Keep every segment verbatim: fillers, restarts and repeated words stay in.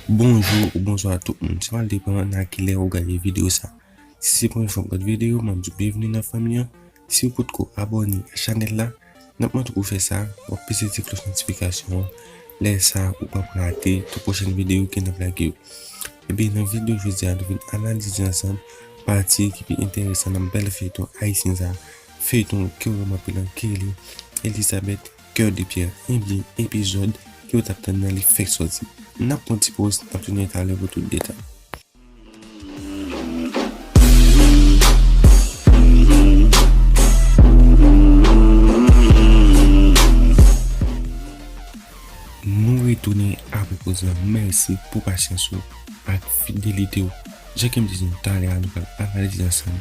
Bonjou ou bonswa tout moun. Sa pral depann nan kilè ou gade videyo sa. Si se premye fwa w gade videyo, m ap di w byenveni nan fanmi an. Si w potko abòne a chanèl la, n ap montre w pou fè sa, w ap peze ti klòch notifikasyon an. Lè sa, ou p ap rate tout pwochèn videyo ke n ap lage yo. Ebyen, nan videyo jodi a, nou vin analize ansanm pati ki pi enteresan nan bèl feyton ayisyen sa, feyton ke w renmen anpil lan, ki rele Elizabeth Cœur de Pierre, ebyen, epizòd ke w t ap tann nan li fèk sòti. N ap pran ti poz, n ap tounen talè pou tout detay. Nou retounen apre poz lan. Mèsi pou pasyans ou ak fidelite w. Jan ke m te di nou talè a, nou pral analize ansanm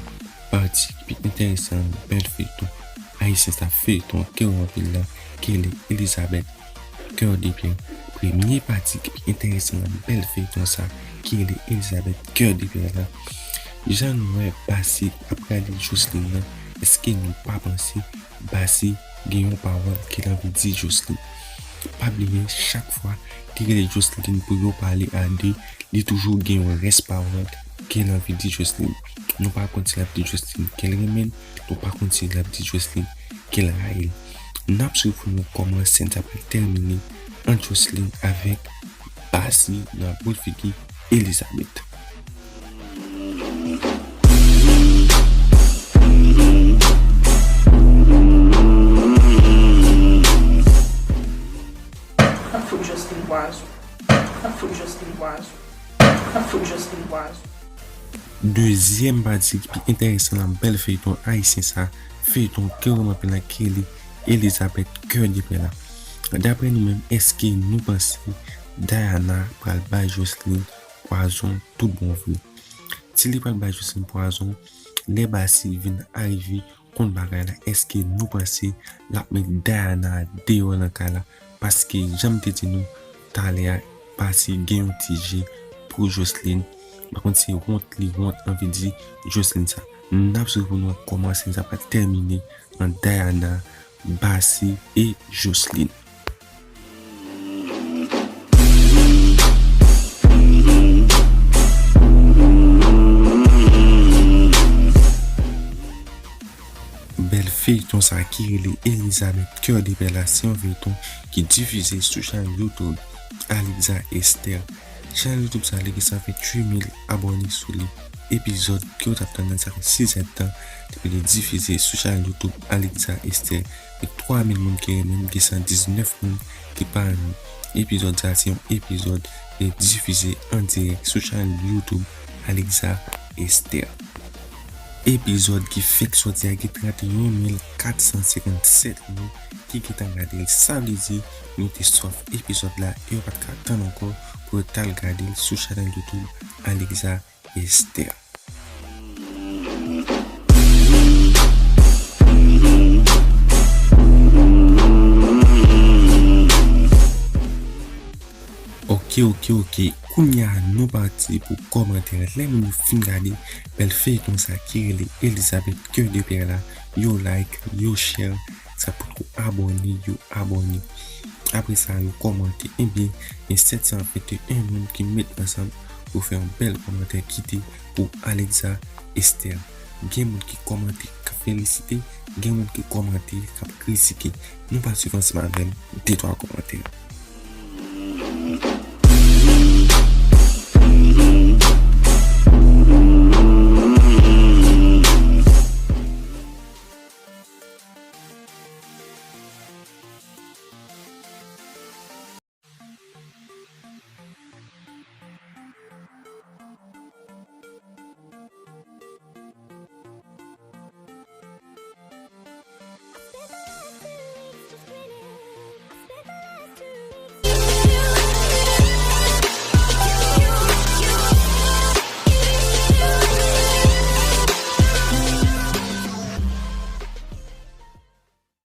pati ki pi enteresan nan bèl feyton ayisyen sa, feyton ke w renmen anpil lan, ki rele Elizabeth Cœur de Pierre. Premye pati ki pi enteresan nan bèl feyton sa, ki rele Elizabeth Cœur de Pierre la. Jan nou wè Basi ap gade Jocelyn nan, èske nou pa panse Basi gen yon pawòl ke l anvi di Jocelyn? Pa bliye, chak fwa li rele Jocelyn pou yo pale a de, li toujou gen yon rès pawòl ke l anvi di Jocelyn. Nou pa konn si l ap di Jocelyn ke l renmen l, nou pa konn si l ap di Jocelyn ke l rayi l. N ap swiv pou n wè kòman sèn sa pral tèmine ant Jocelyn avèk Basi nan boul figi Elizabeth. N ap fout Jocelyn pwazon. N ap fout Jocelyn pwazon. N ap fout Jocelyn pwazon. Dezyèm pati ki pi enteresan nan bèl feyton ayisyen sa, feyton ke w renmen anpil lan, ki rele Elizabeth Cœur de Pierre la. Daprè nou menm, èske nou panse Diana pral bay Jocelyn pwazon tout bon vre? Si li pral bay Jocelyn pwazon, lè Basi vin arive, konn bagay la, èske nou panse l ap met Diana deyò nan kay la? Paske, jan m te di nou talè a, Basi gen yon ti je pou Jocelyn. Pa konn se wont li wont anvi di Jocelyn sa. N ap swiv pou n wè kòman sèn sa pral tèmine ant Diana, Basi e Jocelyn. Bèl feyton sa ki rele Elizabeth Cœur de Pierre la, se yon feyton ki difize sou chanèl YouTube Alexa Esther. Chanèl YouTube sa li gen san venntuit mil abòne sou li. Epizòd ke w t ap tann nan sa fè sizèdtan depi li difize sou chanèl YouTube Alexa Esther. Gen twa mil moun ki renmen l, gen san diznèf moun ki pa renmen l. Epizòd sa se yon epizòd ki difize an dirèk sou chanèl YouTube Alexa Esther. Epizòd ki fèk sòti a gen trannteyen mil katsansenkannsèt moun ki gentan gade l. Sa vle di, yo te swaf epizòd la e yo pa t ka tann ankò pou yo t al gade l sou chanèl YouTube Alexa Esther. Ok, ok, ok. Kounye a, nou pati pou kòmantè. Lè moun yo fin gade bèl feyton sa ki rele Elizabeth Cœur de Pierre la, yo like, yo share, sa potko abòne, yo abòne. Apre sa, yo kòmante. Ebyen, gen sèt san vennteyen moun ki met ansanm pou fè yon bèl kòmantè kite pou Alexa Esther. Gen moun ki kòmante k ap felisite, gen moun ki kòmante k ap kritike. Nou pral swiv ansanm avè m de twa kòmantè.